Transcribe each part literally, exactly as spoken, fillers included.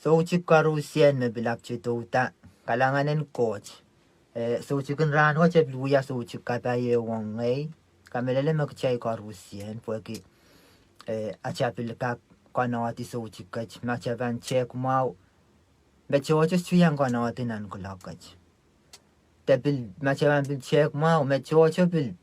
Soutik koaruhsie me pil apwtehdohda kalahngan en Koht. Eh, soutik en rahnwet e pil wia soutik kapai ehu ong ngehi. Kamehlele me kitail koaruhsie, pwehki, eh, atail pil kak konehdi soutik ket, ma atail pahn tehk mwahu, me tohto sohte iang konehdi nan kuloak ket. De pil, ma atail pahn pil tehk mwahu, me tohto pil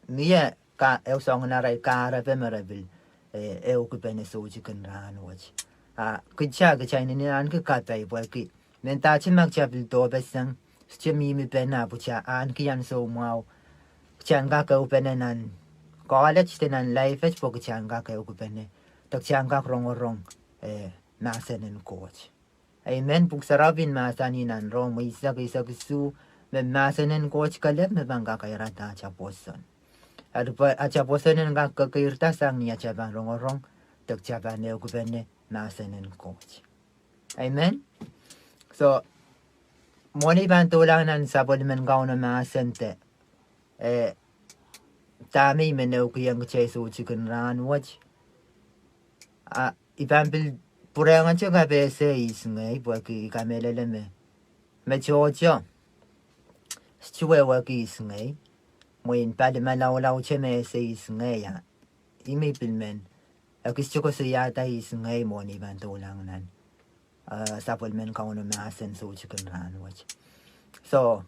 mie ka, ehu soangen arail kahrepe me re pil, eh, ehukipene soutik en rahnwet. A kitail, kitail inenen ahneki kapai pwehki mendahte ma kitail pil dohpeseng, sohte mihmi pene, pwe kitail ahneki ansou mwahu, kitail en kak ehupene nan college de nan life wet, pwe kitail en kak ehukipene, de kitail en kak rongorong, eh, mahsen en Koht. Amen. Pwuhk Sarawi mahsanih nan Rom eisek, eisek isuh, me mahsen en Koht kelehpw me pahn kakairada atail pwoson. Eri pwe atail pwoson en kak kekeirda sang ni atail pahn rongorong, de kitail pahn ehukipene mahsen en Koht. Amen. So, mwohn ei pahn doulahng nan sapwellimen Kauno mahsen de, eh, dahme I men ehukihong kitail soutik en rahnwet. A, I pahn pil pwurehngete kapehse ihs ngehi, pwehki I kamehlele me, me tohto sohte wehwehki ihs ngehi, mwein pali malaulau te me ese ihs ngehi, a ih me I pil men ekiste koasoiahda ihs ngehi mwohn ei pahn doulahng nan, eh, sapwellimen Kauno mahsen soutik en rahnwet. So,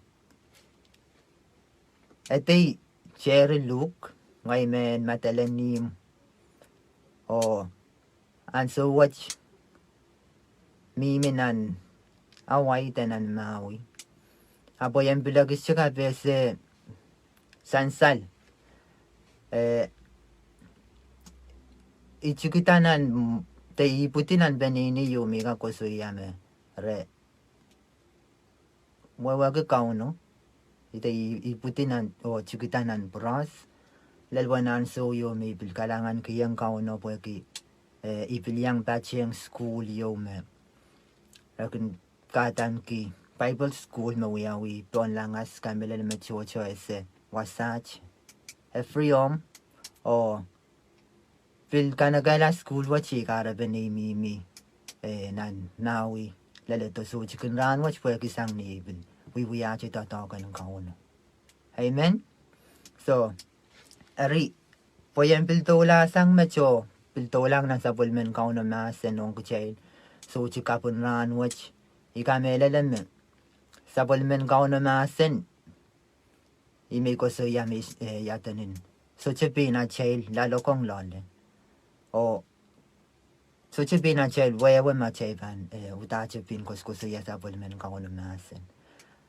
edei Jerry Luke, ngehi mehn Madolenihmw, oh ansou wet mihmi nan Hawaii de nan Maui. Ahpw I en pil ekiste kapehse sansal, eh, I tikida nan, de I ipwidi nan peneinei ieu me I kak koasoia me re wehwehki Kauno. I de I, I ipwidi nan, oh tikida nan Bros. Lel wen ansou ieu me I pil kalahngankihong Kauno pwehki, eh, I pil iang patehng sukuhl ieu me re kin kadahniki Bible School me wiawi Pohnlanges, kamehlele me tohto ese wasaht Ephraim, oh pil kanekehla sukuhl wet iei kahrepen ei mihmi, eh, nan Maui, leledo soutik en rahnwet pwehki sang ni ei pil wiewiahte doadoahk en Kauno. Amen. So, eri, pwe I en pil doulahsang me tohto, pil doulahng nan sapwellimen Kauno mahsen ong kitail soutik kapw en rahnwet. I kamehlele me sapwellimen Kauno mahsen, ih me I koasoia me, eh, iaduwen, sohte pein atail loalokong loale, oh sohte pein atail wehwe ma atail pahn, eh, udahte pein koasokoasoia sapwellimen Kauno mahsen.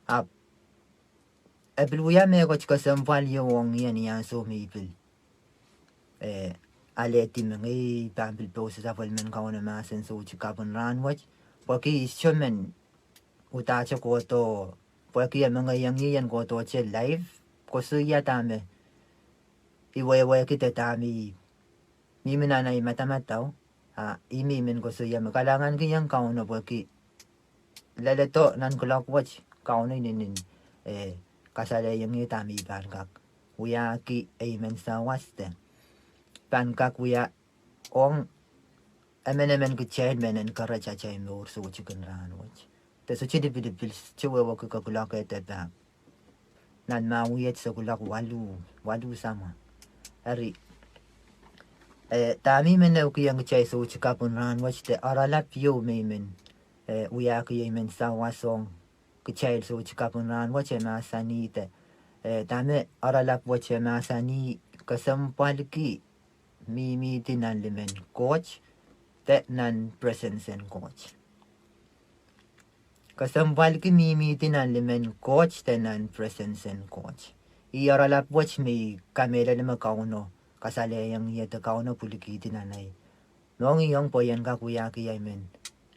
Ahpw e pil wia mehkot kesempwal ieu ong ie ni ansou me I pil, eh, alehdi me ngehi pahn pil pousehla sapwellimen Kauno mahsen soutik kapw en rahnwet, pwehki I sohte men udahte kohdo, pwehki e mengeiong ie en kohdohte live koasoia dahme I wehwehki de dahme I mihmi nan ei madamadau. A ih me I men koasoia me kalahngankihong Kauno pwehki leledo nan kuloak wet Kauno inenen, eh, kasalehiong ie dahme I pahn kak wiahki emen sawas de pahn kak wia ong emenemen kitail me en encourage atail mour soutik en rahnwet. De sohte lipilipil, sohte wehwehki kuloak de pahn nan Maui et se kuloak waluh, waluh samwa. Eri, eh, dahme I men ehukihong kitail soutik kapw en rahnwet de oaralap ieu me I men, eh, wiahki emen sawas ong kitail soutik kapw en rahnwet e mahsanih de, eh, dahme oaralap wet e mahsanih, kesempwalki mihmihdi nan limen Koht de nan presence en Koht. Kesempwalki mihmihdi nan limen Koht de nan presence en Koht. Ih oaralap wet me I kamehlele me Kauno kasalehiong ie de Kauno pwilikihdi nan ei mohngiong pwe I en kak wiahki emen,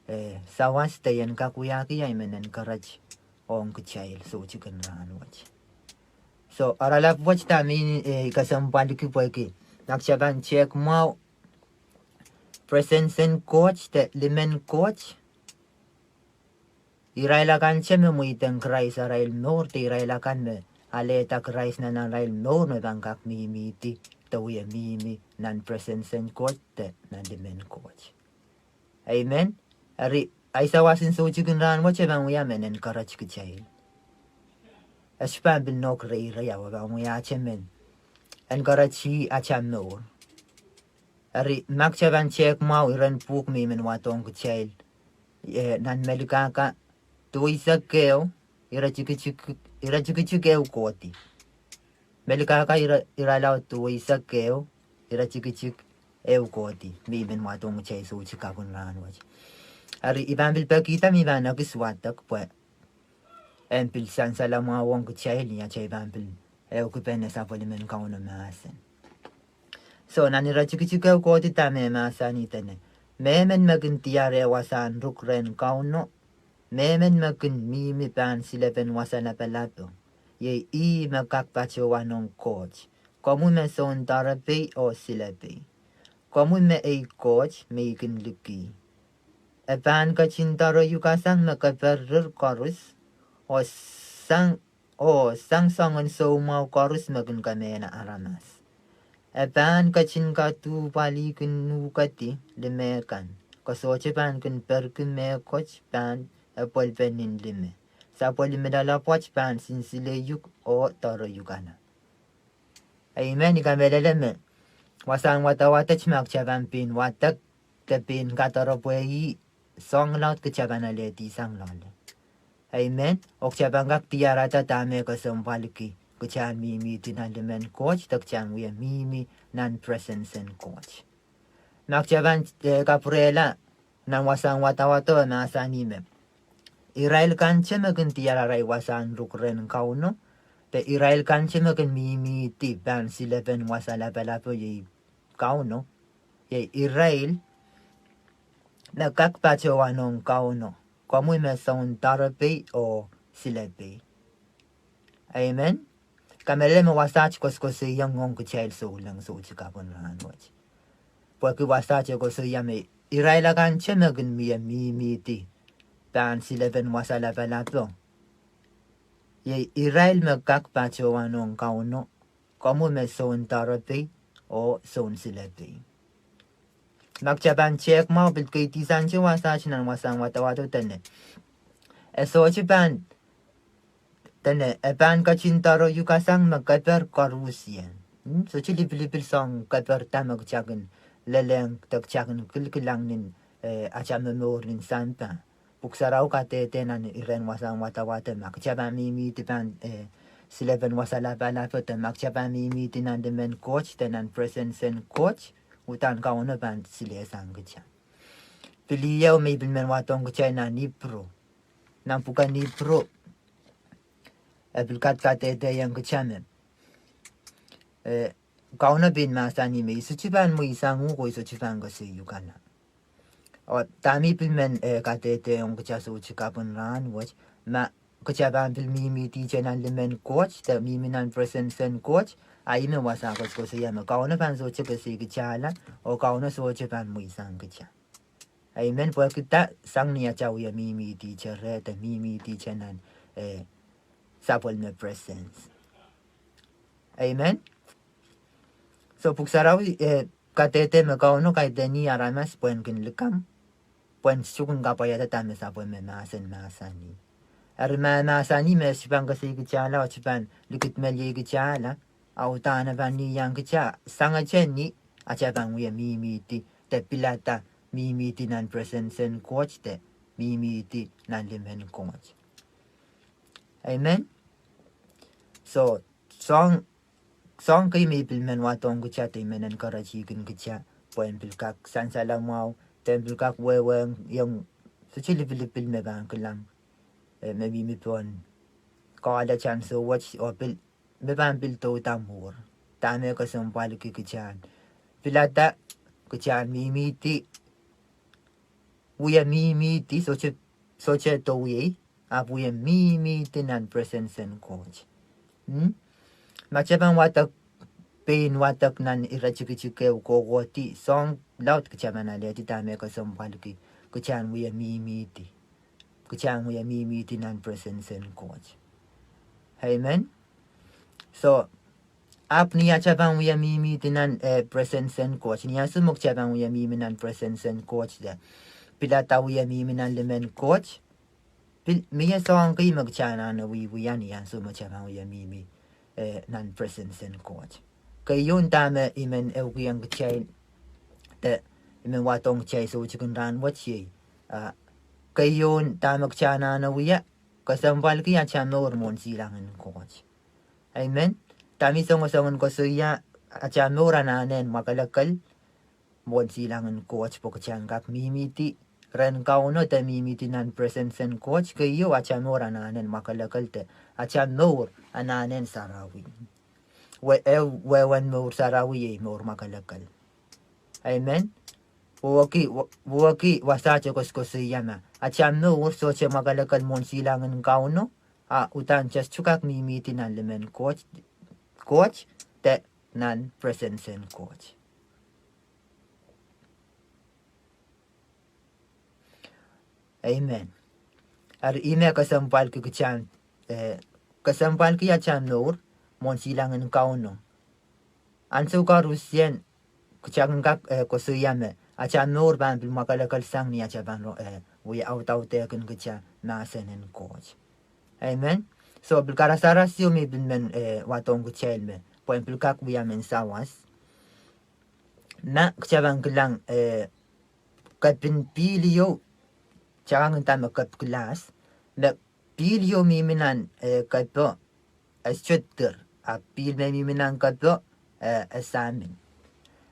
eh, sawas de I en kak wiahki emen encourage ong kitail soutik en rahnwet. So oaralap wet dahme I, eh, kesempwalki pwehki ma kitail pahn tehk mwahu presence en Koht de limen Koht, irail akan te me mweidohng Krais arail mour de irail akan me alehda Krais nan arail mour me pahn kak mihmihdi de wie mihmi nan presence en Koht de nan limen Koht. Amen. Eri, ei sawas en soutik en rahn wet e pahn wia mehn encourage kitail. E sohte pahn pil nohk reirei, a e pahn wia atail mehn encourage atail mour. Eri, ma kitail pahn tehk mwahu iren pwuhk me I men wadohng kitail, eh, nan Melkahka duweisek ehu, ire tikitik, ire tikitik ehu kohdi. Melkahka ire, irelaud duweisek ehu, ire tikitik ehu kohdi, me I men wadohng kitail soutik kapw en rahn wet. Eri, I pahn pil pekihda me I pahn ekis wadek pwe en pil sansal mwahu ong kitail ni atail pahn pil ehukipene sapwellimen Kauno mahsen. So, nan ire tikitik ehu kohdi dahme e mahsanih dene: Mehmen me kin diar eh wasahn ruk rehn Kauno, mehmen me kin mihmi pahn silepen wasa lapalapo, iei ih me kak patohwanohng Koht: Komwi me soundoarepei oh silepei. Komwi me ei Koht me I kin liki. E pahn ketin doareuiukasang me keper rir koaros, oh sang, oh sang soangen soumwahu koaros me kin kemehla aramas. E pahn ketin kaduhpwalih kin uhkedi lime kan. Ke sohte pahn kin perki mehkot pahn epwelpen nin lime. Sapwellime loaloapwoat pahn sinsile uhk oh doareuiukala. Amen. I kamehlele me wasahn wadawad et ma kitail pahn pein wadek de pein kadoaropwe ih, soahng laud kitail pahn alehdi sang loale. Amen. Oh kitail pahn kak diarada dahme kesempwalki kitail en mihmihdi nan limen Koht de kitail en wie mihmi nan presence en Koht. Ma kitail pahn, eh, kapwurehla nan wasahn wadawado, e mahsanih me irail kante me kin diar arail wasahn ruk rehn Kauno, de irail kante me kin mihmihdi pahn silepen wasa lapalapo, iei Kauno, iei irail me kak patohwanohng Kauno: Komwi me soundoarepei oh silepei. Amen. Kamehlele me wasaht koasokoasoiong ong kitail souleng soutik kapw en rahn wet. Pwehki wasaht e koasoia me irail kante me kin mie mihmihdi pahn silepen wasa lapalapo, iei irail me kak patohwanohng Kauno: Komwi me soundoarepei oh sounsilepei. Ma kitail pahn tehk mwahu pil keidisante wasaht nan wasahn wadawado dene, e sohte pahn, dene e pahn ketin doareuiukasang me keper koaros. Hmm, sohte lipilipil soahng keper da me kitail kin lelehng de kitail kin kilkilang nin, eh, atail momour nin sampah. Pwuhk Sarawi kadehde nan iren wasahn wadawad me kitail pahn mihmihdi pahn, eh, silepen wasa lapalapo, de ma kitail pahn mihmihdi nan limen Koht de nan presence en Koht, uhdahn Kauno pahn silehsang kitail. Pil ieu me I pil men wadohng kitail nan Ipru, nan pwuken Ipru, e pil kadkadehdehiong kitail me, eh, Kauno pein mahsanih me I sohte pahn mweisang uhk oh I sohte pahn koasoiukala. Oh dahme I pil men, eh, kadehdehiong kitail soutik kapw en rahn wet, ma kitail pahn pil mihmihdi kitail nan limen Koht de mihmi nan presence en Koht, a ih me wasa koasokoasoia me Kauno pahn sohte koasoikitailla, oh Kauno sohte pahn mweisang kitail. Amen. Pwehki da? Sang ni atail wie mihmihdi kitail reh de mihmihdi kitail nan, eh, sapwellime presence. Amen. So Pwuhk Sarawi, eh, kadehde me Kauno kaidehn aramas pwehn kin likamw, pwehn sohte kin kapwaiada dahme sapwellime mahsen mahsanih. Eri ma e mahsanih me e sohte pahn koasoikitailla, oh sohte pahn likidmeliekitailla, a uhdahn e pahn iang kitail sangete ni atail pahn wie mihmihdi de pilada mihmihdi nan presence en Koht de mihmihdi nan limen Koht. Amen. So soahng, soahng kei me I pil men wadohng kitail de I men encourage-ikin kitail pwehn pil kak sansal mwahu, de pil kak wehwehkiong sohte lipilipil me pahn kilang, eh, me mihmi pohn college ansou wet oh pil me pahn pil douda mwuhr. Dahme kesempwalki kitail en pilada, kitail en mihmihdi, wie mihmihdi, sohte, sohte doh iei, ahpw wie mihmihdi nan presence en Koht. Hmm? Ma kitail pahn wadek, pein wadek nan ire tikitik ehu kohkohdi, soahng laud kitail pahn alehdi dahme kesempwalki kitail en wie mihmihdi. Kitail en wie mihmihdi nan presence en Koht. Amen. So ahpw ni atail pahn wie mihmihdi nan, eh, presence en Koht, ni ansou me kitail pahn wie mihmi nan presence en Koht de pilada wie mihmi nan limen Koht. Pil mie soahng kei me kitail anahne wiewia ni ansou me kitail pahn wie mihmi, eh, nan presence en Koht. Keieu dahme I men ehukihong kitail, de I men wadohng kitail soutik en rahn wet iei, ah, keieu dahme kitail anahne wia, kesempwalki atail mour mwohn silangin Koht. Amen. Dahme I songosong en koasoia, atail mour anahne mwakelekel mwohn silangin Koht pwe kitail en kak mihmihdi rehn Kauno de mihmihdi nan presence en Koht, keieu atail mour anahne mwakelekel de atail mour anahne sarawi. Wehwehn mour sarawi iei mour mwakelekel. Amen. Wehwehki wasaht e koasokoasoia me atail mour sohte mwakelekel mwohn silangin Kauno, a udahn kitail sohte kak mihmihdi nan limen Koht, Koht, de nan presence en Koht. Amen. Eri ih me kesempwalki kitail, eh, kesempwalki atail mour mwohn silangin Kauno. Ansou koarusie kitail kin kak, eh, koasoia me atail mour pahn pil mwakelekel sang ni atail pahn, eh, wia audaudehkin kitail mahsen en Koht. Amen. So pil karasaras ieu me I pil men, eh, wadohng kitail me pwehn pil kak wia mehn sawas, ma kitail pahn kilang, eh, kepin pihl ieu, kitail kak nda me kep kilahs, me pihl ieu mihmi nan, eh, kepo, e sohte dir, a pihl me mihmi nan kepo, eh, e samin.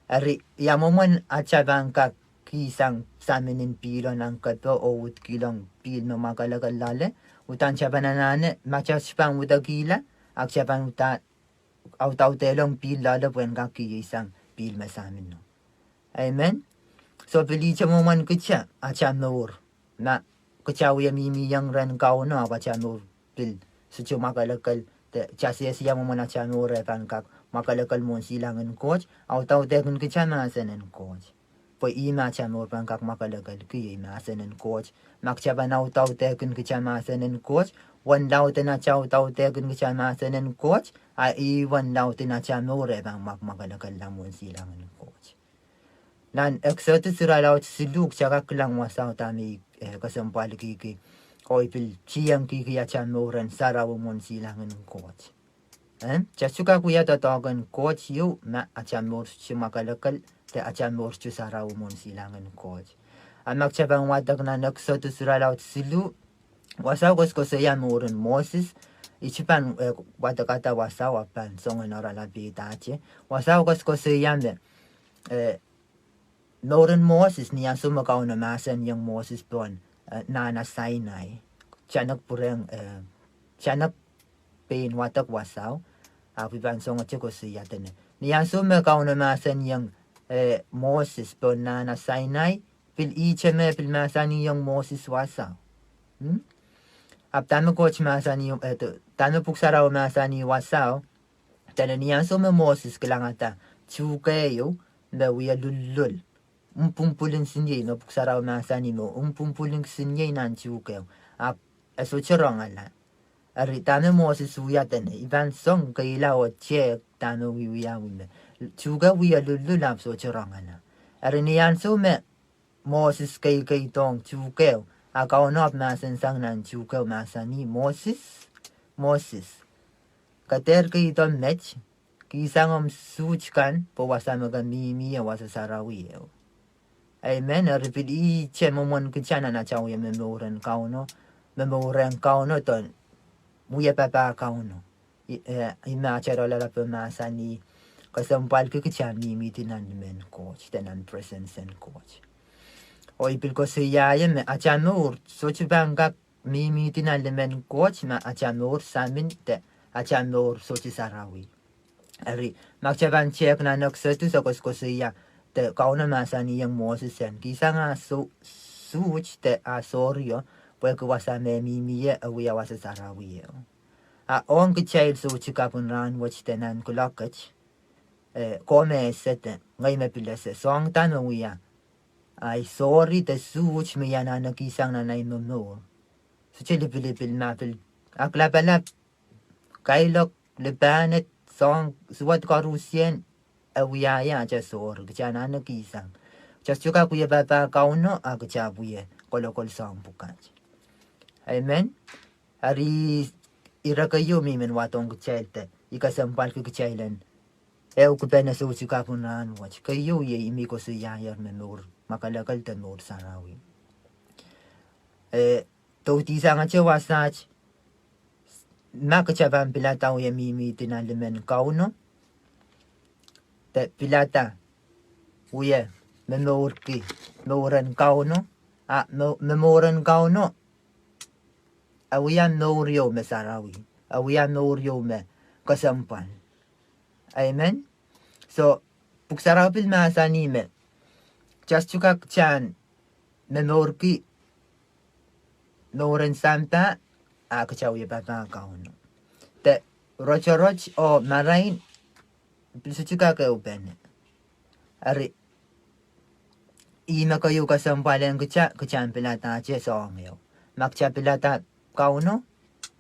Eri ia mwomwen atail pahn kak kihsang saminen pihlo nan kepo oh uhd kihlong pihl me mwakelekel loale? Udahn kitail pahn anahne, ma kitail sohte pahn uhdahn kihla, a kitail pahn uhdahn audaudehlong pihl loale pwehn kak kihsang pihl me samino. Amen. So pil ihte mwomwen kitail, atail mour, ma kitail wie mihmihong rehn Kauno ahpw atail mour pil sohte mwakelekel, de kitail sehse ia mwomwen atail mour e pahn kak mwakelekel mwohn silangin Koht, audaudehkin kitail mahsen en Koht. Pwe ih me atail mour pahn kak mwakelekelki iei mahsen en Koht. Ma kitail pahn audaudehkin kitail mahsen en Koht, uwen lauden atail audaudehkin kitail mahsen en Koht, a ih uwen lauden atail mour e pahn mwak- mwakelekella mwohn silangin Koht. Nan Exodus iralaud siluh kitail kak kilang wasao dahme I, eh, kesempwalkihki, oh I pil kihong kihki atail mour en sarawi mwohn silangin Koht. Eh, kitail sohte kak wia doadoahk en Koht ieu ma atail mour sohte mwakelekel, de atail mour sohte sarawi mwohn silangin Koht. A ma kitail pahn wadek nan Exodus iralaud siluh, wasao koasokoasoia mouren Moses, I sohte pahn, eh, wadekada wasao ahpw pahn soangen oaralap peidahte. Wasao koasokoasoia me, eh, mouren Moses ni ansou me Kauno mahsanihong Moses pohn, eh, Nahna Sainai. Kitail en pwurehng, eh, kitail en pein wadek wasao, ahpw I pahn songete koasoia dene. Ni ansou me Kauno mahsanihong, eh, Moses pohn Nahna Sainai, pil ihte me pil mahsanihong Moses wasao. Hmm? Ahpw dahme Koht mahsanih, eh, dahme Pwuhk Sarawi mahsanih wasao, dene ni ansou me Moses kilangada tuhke ieu me wie lullul, mpwumpwul en siniei, me Pwuhk Sarawi mahsanih me mpwumpwul en siniei nan tuhke, ahpw e sohte rongala. Eri dahme Moses wia dene, I pahn song keila oh tehk dahme wiewiawi me tuhke wie lullul ahpw sohte rongala. Eri ni ansou me Moses keikeidohng tuhke, a Kauno ahpw mahsansang nan tuhke, mahsanih, Moses, Moses, ke dehr keido met, kihsang omw suht kan, pwe wasa me ke mihmi ie wasa sarawi ehu. Amen. Eri pil ihte mwomwen kitail nan atail wie me mouren Kauno, me mouren Kauno de wie papah Kauno. I, eh, ih me atail oaralap mahsanih, kesempwalki kitail mihmihdi nan limen Koht, de nan presence en Koht. Oh I pil koasoia ie me atail mour sohte pahn kak mihmihdi nan limen Koht ma atail mour samin de atail mour sohte sarawi. Eri, ma kitail pahn tehk nan Exodus e koasokoasoia, de Kauno mahsanihong Moses en kihsang ah su-, suht de ah sohrio, pwehki wasa me mihmi ie e wia wasa sarawi ehu. A ong kitail soutik ahpw en rahn wet de nan kuloak et, eh, komw ese de ngehi me pil ese, soahng da me wia ahi sohri de suht me I anahne kihsang nan ahi momour. Sohte lipilipil ma pil aklapalap, kailok, lipahned, soahng suwed koarusie, e wia ie atail sohri, kitail anahne kihsang. Kita sohte kak wie papah Kauno, a kita wie kolokol soahng pwukat. Amen. Eri ire keieu me I men wadohng kitail de I kesempwalki kitail en ehu kupene soutik kapw en rahnwet. Keieu iei I men koasoiahier me mour mwakelekel de mour sarawi. Eh, doudi sangete wasaht, ma kita pahn pilada wie mihmihdi nan limen Kauno, de pilada wie momourki mouren Kauno, a mo-, momouren Kauno, e wia mour ieu me sarawi, e wia mour ieu me kesempwal. Amen. So, Pwuhk Sarawi pil mahsanih me, kita sohte kak kita momourki mouren sampah, a kita wie papah Kauno. De rotorot oh marain pil sohte kak ehupene. Eri, ih me keieu kesempwal en kita, kita en piladahte soahng ehu. Ma kita pilada Kauno,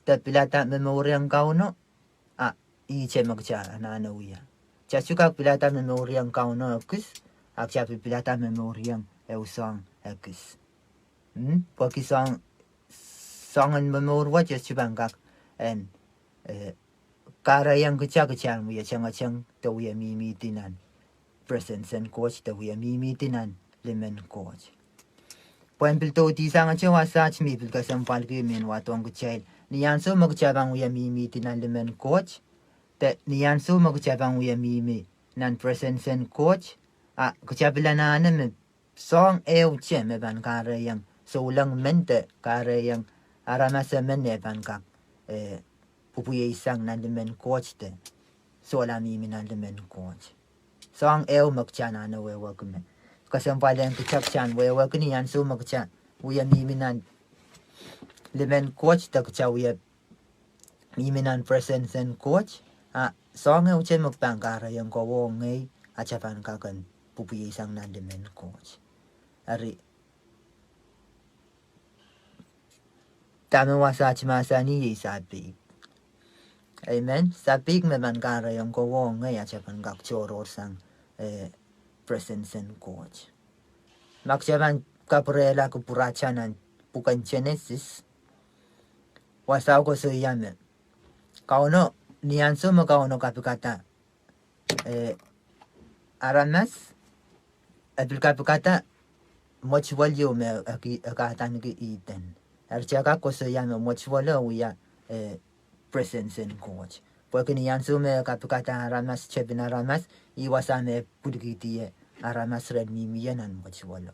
de pilada momourieng Kauno, a ihte me kita anahne wia. Kita sohte kak pilada momourieng Kauno ekis, a kita pil pilada momourieng ehu soahng ekis. Hmm? Pwehki soahng, soangen momour wet e sohte pahn kak en, eh, kahrehiong kita, kita en wie tengeteng de wie mihmihdi nan presence en Koht, de wie mihmihdi nan limen Koht. Pwehn pil doudi sangete wasaht me I pil kesempwalki me I men wadohng kitail, ni ansou me kita pahn wie mihmihdi nan limen Koht, de ni ansou me kita pahn wie mihmi nan presence en Koht, a kita pil anahne me soahng ehute me pahn kahrehiong souleng men de kahrehiong aramas emen me pahn kak, eh, pwupwieisang nan limen Koht de sohla mihmi nan limen Koht. Soahng ehu me kita anahne wehwehki me kesempwal en kita, kita en wehwehki ni ansou me kita wie mihmi nan limen Koht de kita wie mihmi nan presence en Koht, a soahng ehute me pahn kahrehiong kowe oh ngehi, a kita pahn kak en pwupwieisang nan limen Koht. Eri, dahme wasaht mahsanih iei sapeik. Amen. Sapeik me pahn kahrehiong kowe oh ngehi a kita pahn kak tohrohrsang, eh, presence en Koht. Ma kita pahn kapwurehla kupwurata nan pwuken Genesis, wasao koasoia me Kauno, ni ansou me Kauno kapikada, eh, aramas, e pil kapikada mwetuwel ieu me e ki-, e kahdaneki Eden. Eri kita kak koasoia me mwetuwelo wia, eh, presence en Koht. Pwehki ni ansou me e kapikada aramas, tepin aramas, ih wasa me e pwilikihdi aramas ren mihmi ie nan mwetuwelo.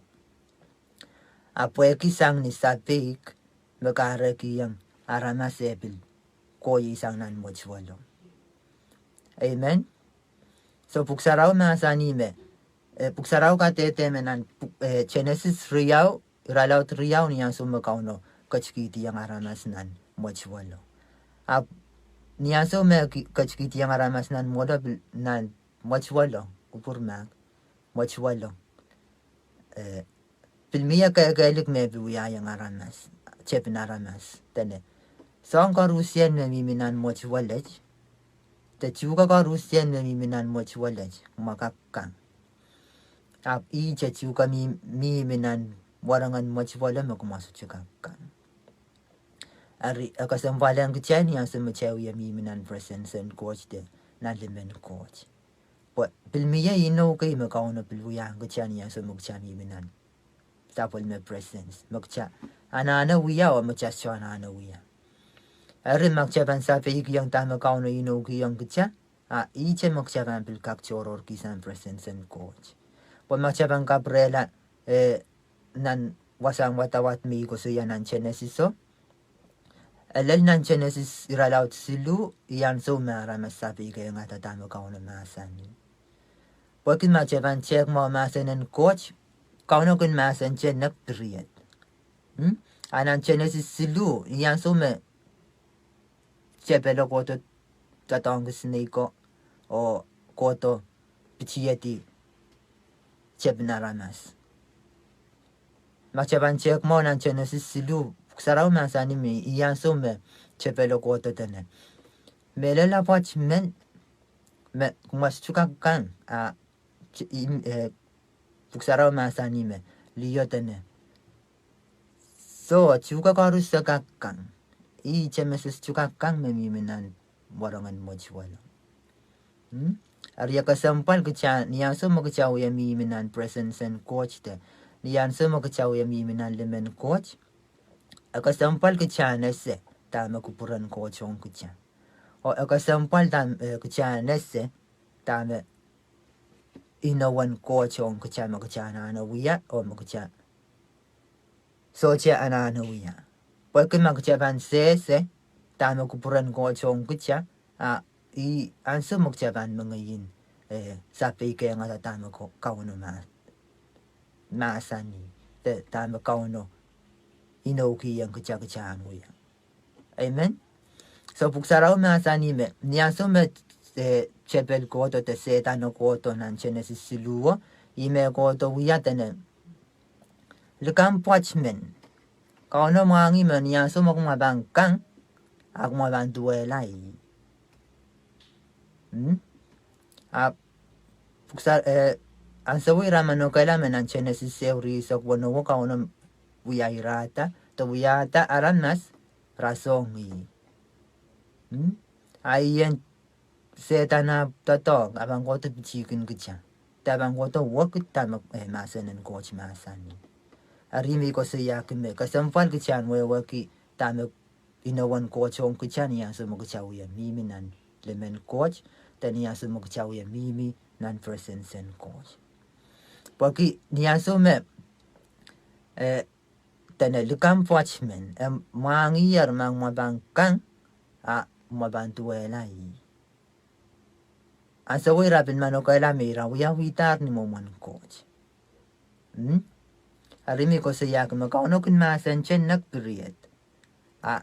A pwehki sang ni sapeik me kahrehiong aramas e pil koieisang nan mwetuwelo. Amen. So Pwuhk Sarawi mahsanih me, eh, Pwuhk Sarawi kadehde me nan pw-, eh, Genesis riau, iralaud riau, ni ansou me Kauno ketikihdiong aramas nan mwetuwelo. Ahpw ni ansou me ki-, ketikihdiong aramas nan mwelo, pil-, nan mwetuwelo, kupwur mahk, mwetuwelo. Eh, pil mie kehkehlik me pil wiahiong aramas, tepin aramas, dene soahng koarusie me mihmi nan mwetuwelo, de tuhke koarusie me mihmi nan mwetuwelo, kumwa kak kang. Ahpw ihte tuhke mi-, mihmi nan warangen mwetuwelo me kumwa sohte kak kang. Eri, e kesempwal ong kitail ni ansou me kitail wie mihmi nan presence en Koht de nan limen Koht. Pwe pil mie inou kei me Kauno pil wiahiong kitail ni ansou me kitail mihmi nan sapwellime presence. Me kitail anahne wia oh me kitail sohte anahne wia. Eri ma kitail pahn sapeikiong dahme Kauno inoukihong kitail, a ihte me kitail pahn pil kak tohrohrki sang presence en Koht. Pwe ma kitail pahn kapwurehla, eh, nan wasahn wadawad me I koasoia nan Genesis o, e lel nan Genesis iralaud siluh, ni ansou me aramas sapeik e ngada dahme Kauno mahsanih. Pwehki ma kitail pahn tehk mwahu mahsen en Koht, Kauno kin mahsen te nek, period. Hmm? A nan Genesis siluh, ni ansou me tepelo kohdo doadoahngki snake ko, oh kohdo pitihedi tepin aramas. Ma kitail pahn tehk mwahu nan Genesis siluh, Pwuhk Sarawi mahsanih me ni ansou me tepelo kohdo dene, mehlel apwal men, me kumwa sohte kak kang, a, te-, im-, eh, Pwuhk Sarawi mahsanih me, liho dene, soh, tuhke koaros kak kang. Ih Genesis tuhke kak kang me mihmi nan warohng en mwetuwelo. Hmm? Eri e kesempwal kitail, ni ansou me kitail wie mihmi nan presence en Koht de, ni ansou me kitail wie mihmi nan limen Koht, e kesempwal kitail en ese dahme kupwuren Koht ong kitail. Oh e kesempwal dahme, eh, kitail en ese dahme inowen Koht ong kitail me kitail anahne wia, oh me kitail sohte anahne wia. Pwehki ma kitail pahn sehse dahme kupwuren Koht ong kitail, a ih ansou me kitail pahn mengei en, eh, sapeikihong dahme Ko-, Kauno ma-, mahsanih, de dahme Kauno inoukihong kitail kitail en wia. Amen. So Pwuhk Sarawi mahsanih me, ni ansou me, eh, tepel kohdo de Sehdan kohdo nan Genesis siluh, ih me kohdo wia dene, likamw pwoat men. Kauno mwahngih me ni ansou me kumwa pahn kang, a kumwa pahn duwehla ih. Hmm? A Pwuhk Sar-, eh, ansou ira manokehla me nan Genesis ehu, ire eisek weneu, Kauno wiairada, de wiahda aramas rasong ih. Hmm? A ien Sehdan ah doadoahk, a pahn kohdo pitihkin kitail. De a pahn kohdo wekid dahme, eh, mahsen en Koht mahsanih. Eri me I koasoiahki me, kesempwal kitail en wehwehki dahme inowen Koht ong kitail ni ansou me kitail wie mihmi nan limen Koht, de ni ansou me kitail wie mihmi nan presence en Koht. Pwehki ni ansou me, eh, dene likamw pwoat men, e mwahngiher ma kumwa pahn kang, a kumwa pahn duwehla ih. Ansou ira pil manokehla me ira wiawihdahr ni mwomwen Koht. Hmm? Eri me I koasoiahki me Kauno kin mahsen teinek period. A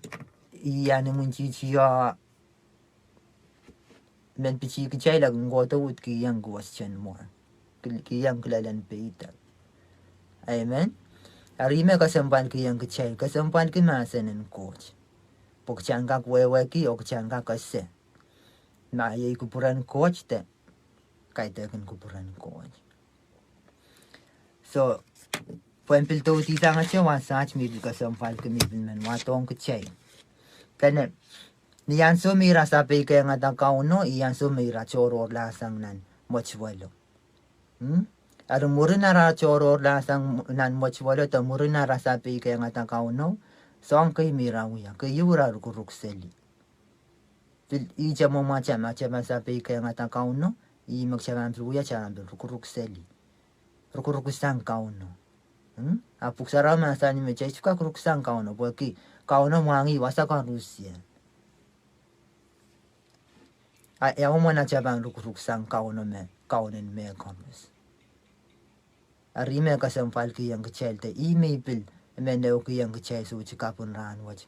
ih ahn imwintihti o men pitih kitail a kin kohdo uhd kihong question mwo. Kil-, kihong kilelen peidek. Amen. Eri me kesempwalkihong kitail, kesempwalki mahsen en Koht. Pwe kitail en kak wehwehki oh kitail en kak ese ma iei kupwuren Koht de kaidehkin kupwuren Koht. So, pwehn pil doudi sangete wasaht me I pil kesempwalki me I pil men wadohng kitail. Dene, ni ansou me ira sapeikihong Kauno, ih ansou me ira tohrohrlahsang nan mwetuwelo. Hmm? Eri mwurin ara tohrohrlahsang nan mwetuwelo de mwurin ara sapeikihong Kauno, soahng kei me ira wia, keieu ira rukuruk seli. Pil ihte mwomwatail ma kitail pahn sapeikihong Kauno, ih me kitail pahn pil wia, kitail pahn pil rukuruk seli. Rukuruksang Kauno. Hmm? A Pwuhk Sarawi mahsanih me kitail sohte kak rukusang Kauno, pwehki Kauno mwahngih wasa koarusie. A ia mwomwen atail pahn rukuruksang Kauno me, Kaunen mehkoaros. Eri me kesempwalkihong kitail de ih me I pil men ehukihong kitail soutik kapw en rahnwet.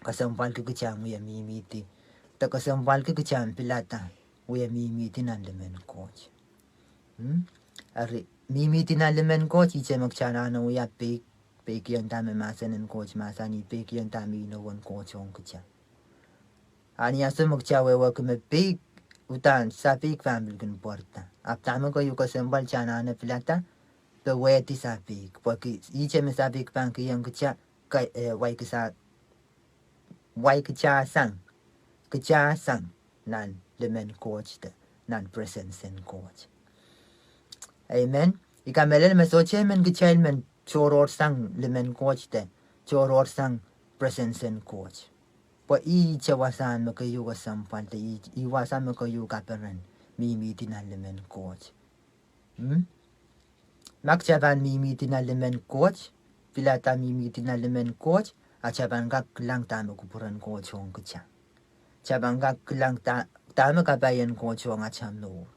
Kesempwalki kitail en wie mihmihdi. De kesempwalki kitail en pilada wie mihmihdi nan limen Koht. Hmm? Eri, mihmihdi nan limen Koht, ihte me kitail anahne wia peik, peikihong dahme mahsen en Koht mahsanih, peikihong dahme inowen Koht ong kitail. A ni ansou me kitail wehwehki me peik, uhdahn sapeik pahn pil kin pwarada. Ahpw dahme keieu kesempwal kitail anahne pilada, powehdi sapeik. Pwehki ihte me sapeik pahn kihong kitail, ke-, eh, waikisa-, waikisasang, kisasang nan limen Koht de, nan presence en Koht. Amen. I kamehlele me sohte men kitail men tohrohrsang limen Koht de, tohrohrsang presence en Koht. Pwe ihte wasa me keieu kesempwal de, ih, ih wasa me keieu kaperen, mihmihdi nan limen Koht. Hmm? Ma kitail pahn mihmihdi nan limen Koht, pilada mihmihdi nan limen Koht, a kitail pahn kak kilang dahme kupwuren Koht ong kitail. Kitail pahn kak kilang da-, dahme kapaien Koht ong atail mour.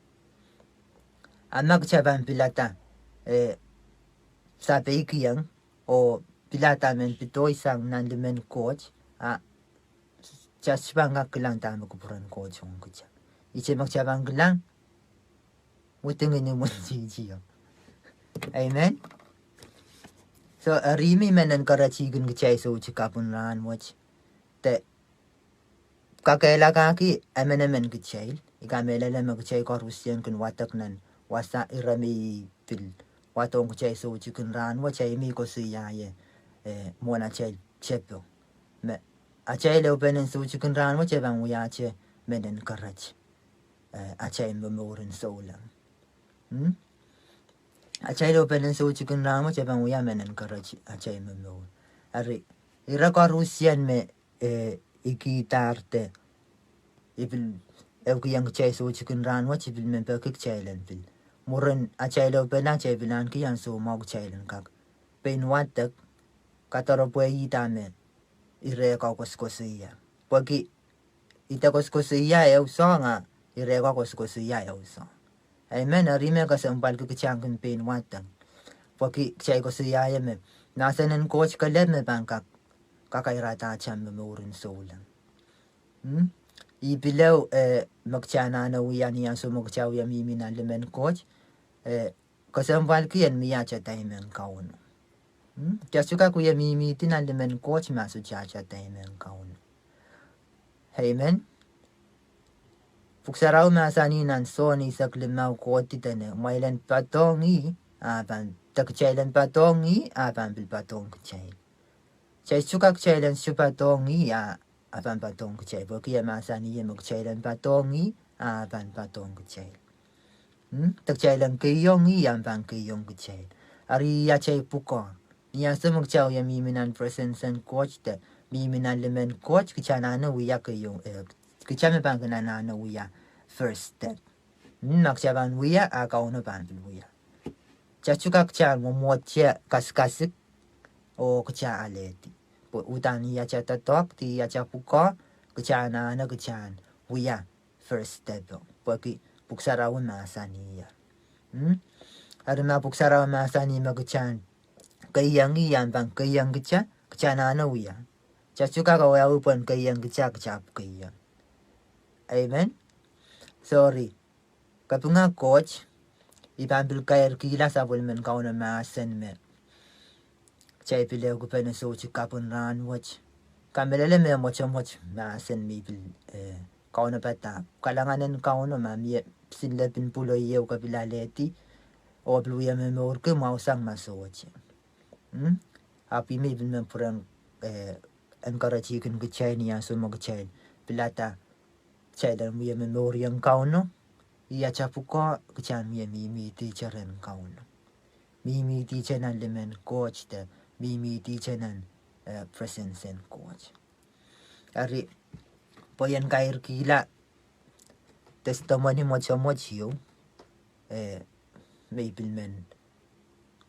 A ma kitail pahn pilada, eh, sapeikiong, oh pilada men pedoisang nan limen Koht, a kitail sohte pahn kak kilang dahme kupwuren Koht ong kitail. Ihte me kitail pahn kilang, wudingin imwintihtio. Amen. So, eri me I men en keretikihong kitail soutik kapw en rahnwet. De, kakehlakahki emenemen kitail, I kamehlele me kitail koarusie kin wadek nan wasa ire me I pil wadohng kitail soutik en rahn wet, ahi me I koasoiaiong, eh, mwohn atail tepo. Me atail ehupenen soutik en rahn wet e pahn wiahte mehn en kereti, eh, atail momour en souleng. Hmm? Atail ehupenen soutik en rahn wet e pahn wia mehn en kereti atail momour. Eri, ire koarusie me, eh, I kihdahr de I pil ehukihong kitail soutik en rahn wet, I pil men peki kitail en pil. Mwurin atail ehupene, atail pil ahneki ansou mwahu kitail en kak pein wadek, kadoropwe ihda me ire koakoasoakoasoia. Pwehki ihda koasoakoasoia ehu soahng, a ire koakoasoakoasoia ehu soahng. Amen. Eri me kesempwalki kitail en kin pein wadek. Pwehki kitail koasoiaiong me mahsen en Koht kelehpw me pahn kak, kakairada atail momour en souleng. Hmm? I pil ehu, eh, me kitail anahne wia ni ansou me kitail wia mihmi nan limen Koht, eh, kesempwalki en mie atail time en Kauno. Hmm? Kitail sohte kak wie mihmihdi nan limen Koht ma sohte atail time en Kauno. Amen. Pwuhk Sarawi mahsanih nan Sohn eisek limau kohdi dene, kumwail en poadohng ih, a pahn, de kitail en poadohng ih, a pahn pil poadohng kitail. Kitail sohte kak kitail en sohte poadohng ih, a, a pahn poadohng kitail. Pwehki e mahsanih me kitail en poadohng ih, a pahn poadohng kitail. Hmm? De kitail en keiong ih, a pahn keiong kitail. Eri atail pwukoa. Ni ansou me kitail wie mihmi nan presence en Koht de mihmi nan limen Koht, kitail anahne wia keiong, eh, kitail me pahn kin anahne wia first step. Hmm, ma kitail pahn wia, a Kauno pahn pil wia. Kitail sohte kak kitail mwomwohdier kasikasik, oh kitail alehdi. Pwe uhdahn ih atail doadoahk, de ih atail pwukoa, kitail anahne kitail wia first step. Pwehki Pwuhk Sarawi mahsanih. Hmm? Eri ma Pwuhk Sarawi mahsanih me kitail keiong ih, a pahn keiong kitail, kitail anahne wia. Kitail sohte kak wiawi pwehn keiong kitail, kitail keiong. Amen. Sorry. Kapinga Koht, I pahn pil kairkihla sapwellimen Kauno mahsen me kitail pil ehukipene soutik kapw en rahn wet. Kamehlele me mwotomwot mahsen me I pil, eh, kaunopada. Kalahngan en Kauno ma mie pil lepin pwulo ieu ke pil alehdi, oh pil wie momourki mwahusang ma sohte. Hmm? Ahpw ih me I pil men pwurehng, eh, encourage-kin kitail ni ansou me kitail pilada kitail en wie momouriong Kauno, ih atail pwukoa kitail en wie mihmihdi rehn Kauno. Mihmihdi nan limen Koht de mihmihdi nan, eh, presence en Koht. Eri, pwe I en kairkihla testimony mwotomwot ieu, eh, me I pil men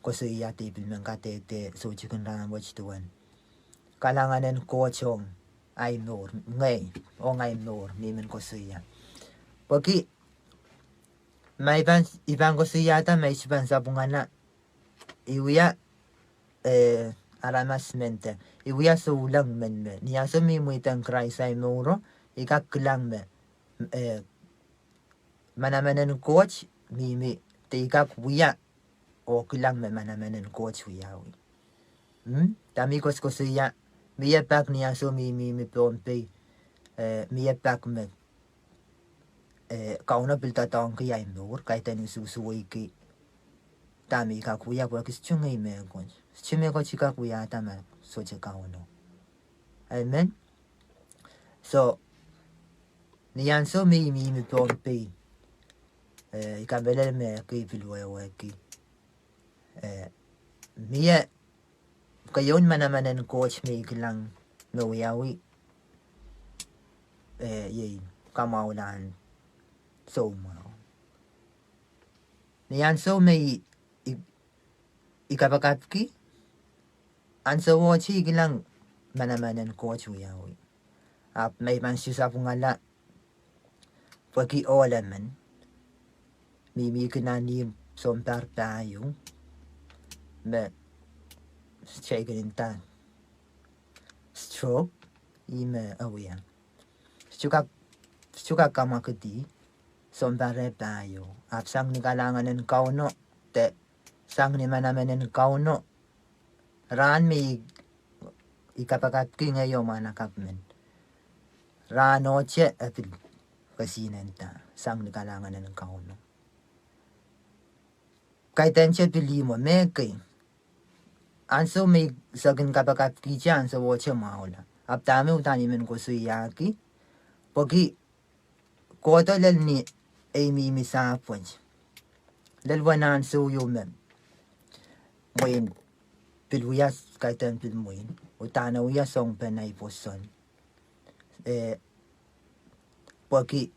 koasoia de I pil men kadehde soutik en rahn wet duwen kalahngan en Koht ong ahi mour, ngehi, ong ahi mour, me I men koasoia. Pwehki ma I pahn, I pahn koasoiada ma I sohte pahn sapwungala, I wia, eh, aramas men de, I wia souleng men me ni ansou me I mweidohng Krais ahi mouro, I kak kilang me, eh, manaman en Koht mihmi, de I kak wia oh kilang me manaman en Koht wiawi. Hmm? Dahme I koasokoasoia, mie pak ni ansou me I mihmi Pohnpei, eh, mie pak me, eh, Kauno pil doadoahngki ahi mour, kaidehn usuhsuweiki dahme I kak wia pwehki sohte ngehi mehkot. Sohte mehkot I kak wiahda ma sohte Kauno. Amen. So, ni ansou me I mihmi Pohnpei, eh, I kamehlele me ekei pil wehwehki, eh, mie keieun manaman en Koht me I kilang me wiawi, eh, iei kamwahulahn soumwahu. Ni ansou me I, I, I kapakapki, ansouohte I kilang manaman en Koht wiawi. Ahpw ma I pahn sohte sapwungala, pwehki ohl emen mihmi kinanih sounpar pahieu, me sohte I kin nda stroke, ih me e wia. Sohte kak, sohte kak kamwakidi sounpar pahieu. Ahpw sang ni kalahngan en Kauno, de sang ni manaman en Kauno, rahn me I, I kapakapki ngehi oh mwahnakapw men, rahn ohte e pil kesihnenda, sang ni kalahngan en Kauno. kaidehn te pil ihmwo me kei. Ansou me I sohte kin kapakapkihte, ansowohte mwahula. Ahpw dahme udahn I men koasoiahki, pwehki kohdo lel ni ei mihmi sahpwet. Lel wen ansou ieu me mwein pil wia, kaidehn pil mwein. Udahn wia sounpene ei pwoson. Eh, pwehki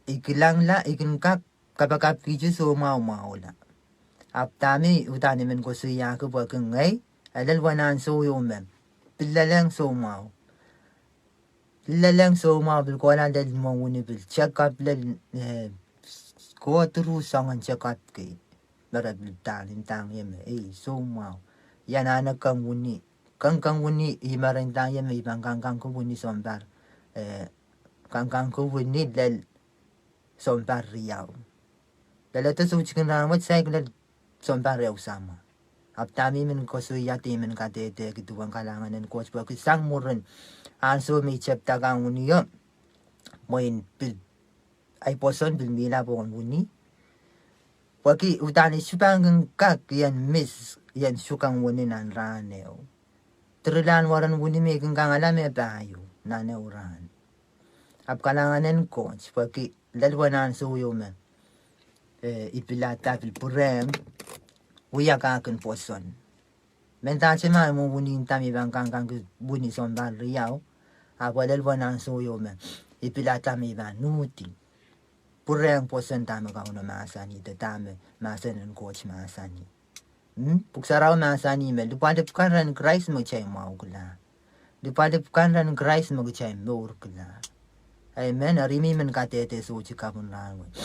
I kilangla, I kin kak kapakapkihte soumwahu mwahula. Ahpw dahme udahn I men koasoiahki pwehki ngehi, eh, lel wen ansou ieu me pil lelehng soumwahu. Lelehng soumwahu pil kohla lel imwen wini pil check up lel, eh, kohdo soangen check up kei. Me re pil dahn, ndahng ie me, ei, soumwahu. Ia anahne keng wini. Keng keng wini, ih me re ndahng ie me I pahn kangkangki wini sounpar, eh, kangkangki wini lel sounpar riau. Lel ede soutik en rahnwet saik lel sounpar riau samwa. Ahpw dahme I men koasoia de I men kadehdehki duwen kalahngan en Koht pwehki sang mwurin ansou me I tepda kang wini o, mwein pil, ei pwoson pil mihla pohn wini. Pwehki udahn I sohte pahn kin kak ien miss ien sukang wini nan rahn ehu. Dirilahn weren wini me I kin kangala me pahieu nan ehu rahn. Ahpw kalahngan en Koht pwehki lel wen ansou ieu me, eh, I pilada pil pwurehng wia kak en pwoson. Mendahte ma imwen wini nda me I pahn kangkangki wini sounpar riau, ahpw lel wen ansou ieu me I pilada me I pahn uhdi. Pwurehng pwoson dahme Kauno mahsanih de dahme mahsen en Koht mahsanih. Mm, Pwuhk Sarawi mahsanih me lipwalipw kan rehn Krais me kitail mwahukihla. Lipwalipw kan rehn Krais me kitail mourkihla. Amen. Eri I men kadehde soutik kapw en rahnwet.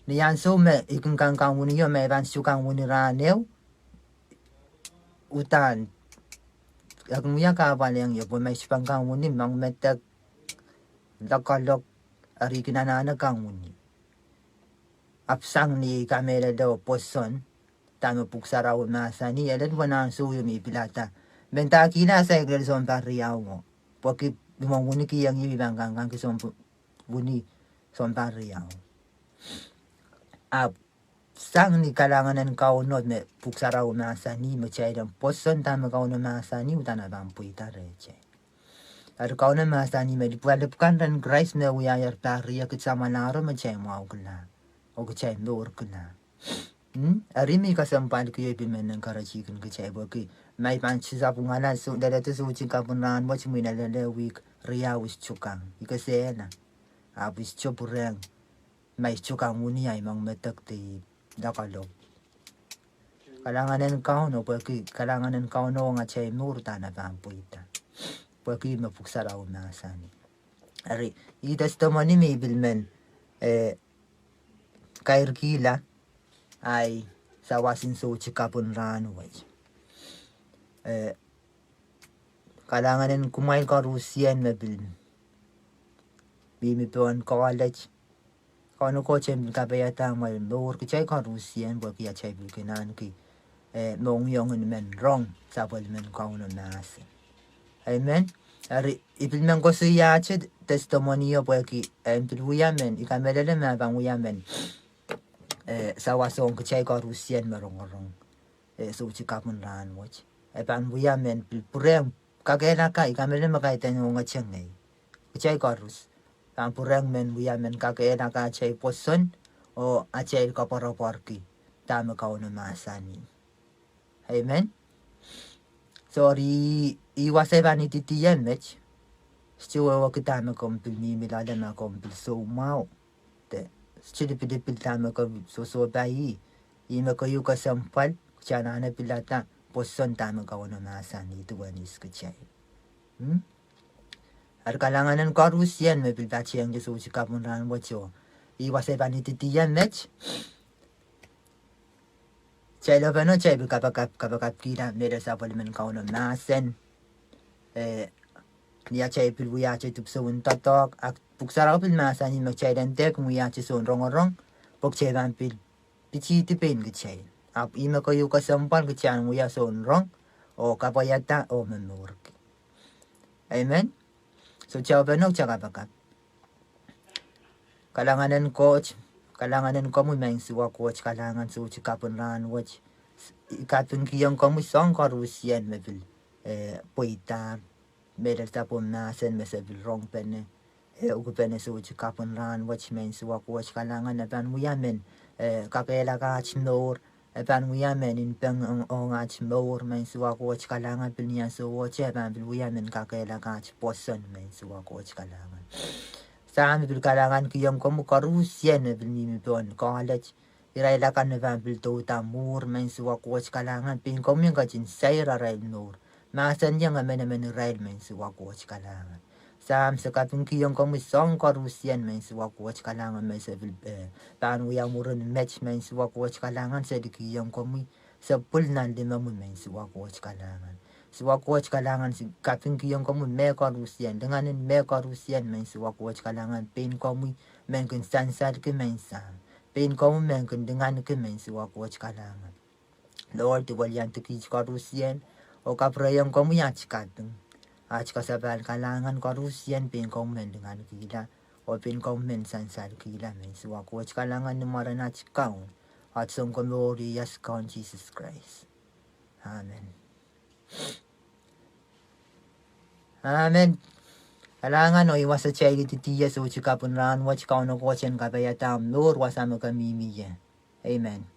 Ni ansou me I kin kangkang wini o, ma I pahn sukang wini rahn ehu, udahn, I kin wia kahpwal ong ie pwe ma I sohte pahn kang wini, moang medek, lokolok, eri I kin anahne kang wini. Ahpw sang ni I kamehlele oh pwoson dahme Pwuhk Sarawi mahsanih, lel wen ansou ieu me I pilada, mendahkihla saik lel sounpar riau o, pwehki imwen wini kihong ie me I pahn kangkangki sounpar, wini sounpar riau. Ahpw sang ni kalahngan en Kauno me Pwuhk Sarawi mahsanih me kitail en pwoson dahme Kauno mahsanih, udahn e pahn pweida rehtail. Eri Kauno mahsanih me lipwalipw kan rehn Krais me wiahier pahr riekid samwalahro me kitail mwahukihla oh kitail mourkihla. Mm? Eri I men kesempwalki ie pil men encourage-ki kitail pwehki ma I pahn sisapwungala, so, lel ede soutik kapw en rahnwet, mwein lel wihk riau I sohte kang, I kesehla. Ahpw I sohte pwurehng, ma I sohte kang wini ahi moang medek de I lokolok. Kalahngan en Kauno, pwehki kalahngan en Kauno ong atail mour udahn e pahn pweida. Pwehki me Pwuhk Sarawi mahsanih. Eri, ih testimony me I pil men, eh, kairkihla ahi sawas en soutik kapw en rahnwet. Eh, kalahngan en kumwail koarusie me pil mihmi pohn college. Kauno Koht en pil kapaiada amwail mour kitail koarusie pwehki atail pil kin ahneki, eh, mohngiong en men rong sapwellimen Kauno mahsen. Amen. Eri I pil men koasoiahte testimony o pwehki, eh, I pil wia men, I kamehlele me e pahn wia men, eh, sawas ong kitail koarusie me rongorong, eh, soutik kapw en rahnwet. E pahn wia men pil pwurehng kakehlaka, I kamehlele me kaidehn ongete ngehi. Kitail koarus pahn pwurehng men wia men kakehlaka atail pwoson oh atail koapworopworki dahme Kauno mahsanih. Amen. Sori, ih wasa I pahn ididi ie met. Sohte wehwehki dahme komw pil mihmi loale ma komw pil soumwahu. De sohte lipilipil dahme komw sohsohpai. Ih me keieu kesempwal, kitail anahne pilada pwoson dahme Kauno mahsanih duwen ihs kitail. Hmm? Eri kalahngan en koarusie me pil patehngte soutik kapw en rahnwet o. Ih wasa I pahn ididi ie met. Kitail lohpeno kitail pil kapakap, kapakapkihla mehlel sapwellimen Kauno mahsen. Eh, ni atail pil wiahte dipwisou en doadoahk, ahpw Pwuhk Sarawi pil mahsanih me kitail en dehr kin wiahte soun rongorong pwe kitail pahn pil pitihdi pein kitail. Ahpw ih me keieu kesempwal kitail en wia soun rong oh kapwaiada oh momourki. Amen. So kitail lohpeno kitail kapakap. Kalahngan en Koht, kalahngan en komwi Maing Siohwa Koht, kalahngan soutik kapw en rahnwet. I kapingkihong komwi soahng koarusie me pil, eh, pweida, mehlel sapwellime mahsen me se pil rongpene, eh, ukupene soutik kapw en rahnwet, Maing Sises Koht kalahngan, e pahn wia mehn, eh, kakehlaka aht mour, e pahn wia mehn inpeng ong, ong aht mour, Maing Sises Koht kalahngan, pil ni ansou wet e pahn pil wia mehn kakehlaka aht pwoson, Maing Sises Koht kalahngan. Sahm, I pil kalahngankihong komwi koarusie me pil mihmi pohn college, irail akan me pahn pil douda mwuhr, Maing Sises Koht kalahngan, pein komwi en ketin sair arail mour. Mahsanihong emenemen irail, Maing Sises Koht kalahngan. Sahm, se kapingkihong komwi soahng koarusie, Maing Sises Koht kalahngan, me se pil, eh, pahn wia mwurin met, Maing Sises Koht kalahngan, se likihong komwi, se pwil nan limomwi, Maing Sises Koht kalahngan. Sises Koht kalahngan, se kapingkihong komwi mehkoarusie, lingan en mehkoarusie, Maing Sises Koht kalahngan, pein komwi men kin sansalki, Maing Sahm. Pein komwi men kin linganiki, Maing Sises Koht kalahngan. Lord, I weliandi kiht koarusie, oh kapwurehiong komwi aht kaping, aht kasapahl kalahngan koarusie, pein komwi men linganikihla, oh pein komwi men sansalkihla, Maing Sises Koht kalahngan, ni mwaren aht Kaun, aht Sounkomour, ieias Kaun Sises Krais. Amen. Amen. Kalahngan oh I wasa kitail ididie soutik kapw en rahnwet, Kauno Koht en kapaiada omw mour wasa me ke mihmi ie. Amen.